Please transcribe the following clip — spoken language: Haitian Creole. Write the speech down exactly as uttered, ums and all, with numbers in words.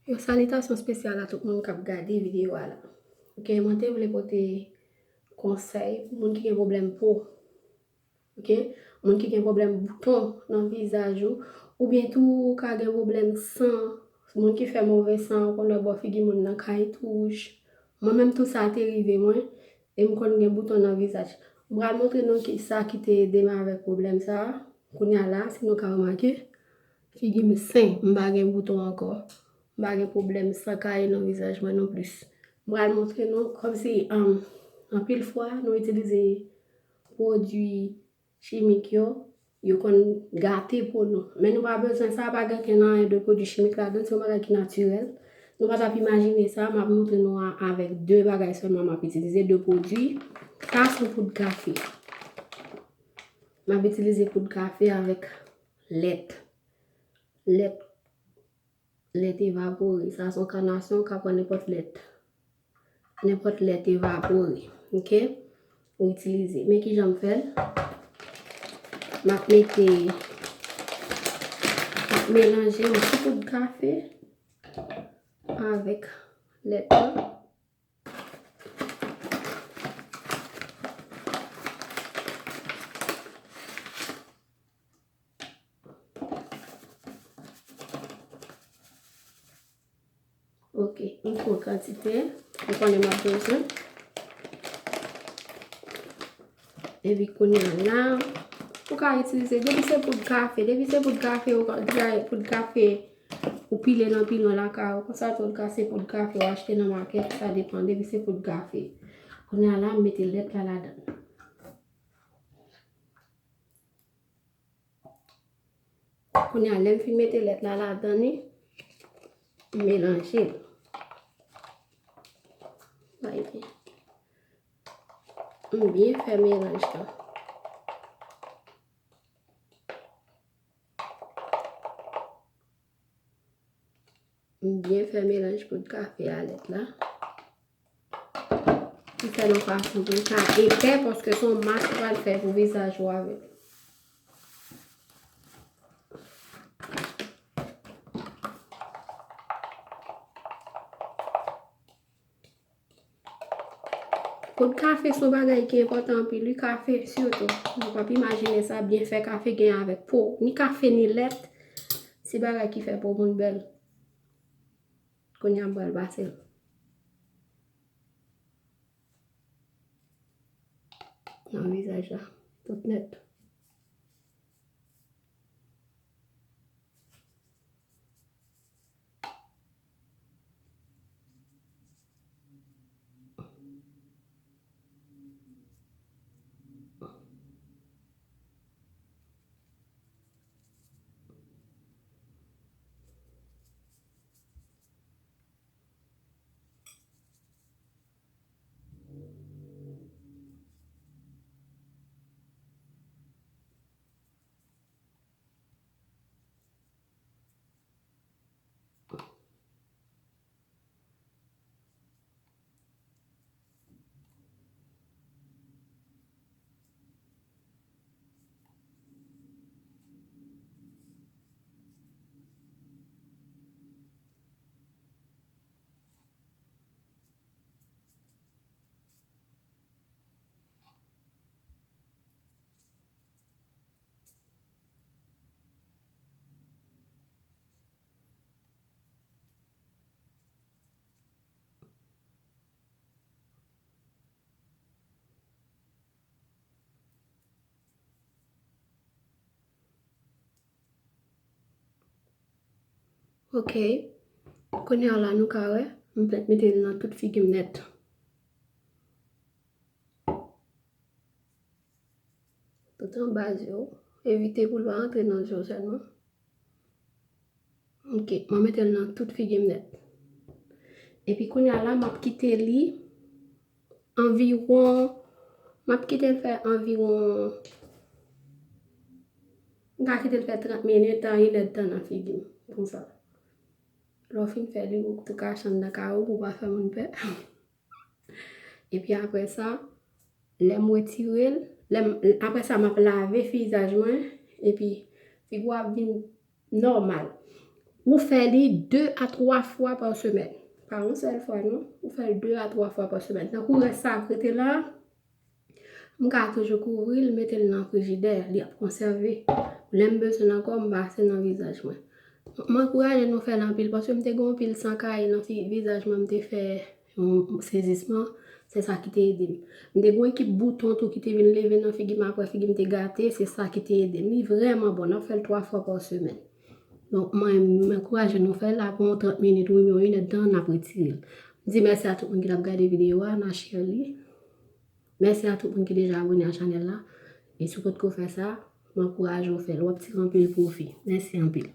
Yon salitasyon espesyal a tout moun k ap gade videyo a la. Ok, mwen te vle pote konsèy pou moun ki gen pwoblèm po. Ok, moun ki gen pwoblèm bouton nan vizaj ou, oubyen tou ou ka gen pwoblèm san, moun ki fè move san, ou konn wè bò figi moun nan ka ret wouj. Mwen menm tou sa te rive mwen, e m konn gen bouton nan vizaj. M pral montre nou ki sa ki te ede m avèk pwoblèm sa a. Kounye a la, si nou ka remake, figi m sen, m pa gen bouton ankò. M pa gen pwoblèm san kaye nan vizaj mwen non plis. M pral montre nou, kòmsi, um, anpil fwa, nou itilize pwodui chimik yo, yo konn gate po nou. Men nou pa bezwen sa, pa gen okenn anyen de pwodui chimik ladan, se yon bagay ki natirèl. Nou pa t ap imajine sa, m ap montre nou a, avèk de bagay sèlman m ap itilize, de pwodui. Sa se yon poud kafe. M ap itilize poud kafe avèk lèt. Lèt, lèt evapore. Sa se yon kanasyon, ou ka pran nenpòt lèt. Nenpòt lèt evapore. Ok? Ou itilize. Men kijan m fè l. M ap mete, m ap melanje yon ti poud kafe avèk lèt la. Ok, m pran kantite m konnen m ap bezwen. Epi kounye a la, ou ka itilize, depi se poud kafe, depi se poud kafe, ou ka, depi poud kafe ou pile nan pilon lakay ou, konsa tou ka se poud kafe ou achte nan makèt, sa depann, depi se poud kafe. Kounye a la, m mete lèt la ladan. Kounye a, lè m fin mete lèt la ladan li, m melanje l. Bay byen. M byen fè melanj lan. M byen fè melanj poud kafe a lèt la. M fè l yon fason pou l ka epè, paske se yon mas ou pral fè pou vizaj ou avè l. Poud kafe se yon bagay ki enpòtan anpil, wi, kafe sitou. Nou p ap imajine sa, byenfè kafe gen avèk po. Ni kafe, ni lèt, se bagay ki fè po moun bèl. Kounye a m pral pase l nan vizaj la, tout nèt. Ok. Kounye a la, nou ka wè, m fèk mete l nan tout figi m nèt. Tout anba zye w. Evite pou l pa rantre nan zye w sèlman. Ok, mwen mete l nan tout figi m nèt. Epi kounye a la, m ap kite li anviwon, m ap kite l fè anviwon, m ka kite l fè trant minit a inèdtan nan figi m, konsa. Lè w fin fè li, ou tou kache anndan kay ou pou w pa fè moun pè. Epi apre sa, lè m retire l, lè m, apre sa, m ap lave vizaj mwen, epi figi w ap vin nòmal. Ou fè li de a twa fwa pa semèn. Pa yon sèl fwa, non. Ou fè l de a twa fwa pa semèn. Tankou rès sa k rete la, m ka toujou kouvri l, mete l nan frijidè, li ap konsève. Lè m bezwen l ankò, m pase nan vizaj mwen. M ankouraje nou fè l anpil, paske m te gen yon pil san kaye nan fi-, vizaj mwen, m te fè yon sezisman, se sa ki te ede m. M te gen yon ekip bouton tou ki te vin leve nan figi m, apre figi m te gate, se sa ki te ede m. Li vrèman bon, n ap fè l twa fwa pa semèn. Donk, mwen, m ankouraje nou fè l, apre yon trant minit, ou yon inèdtan, n ap retire l. M di mèsi a tout moun ki t ap gade videyo a, n a share li. Mèsi a tout moun ki deja abone a chanèl la. E si w potko fè sa, m ankouraje w fè l. W ap tire anpil pwofi. Mèsi anpil.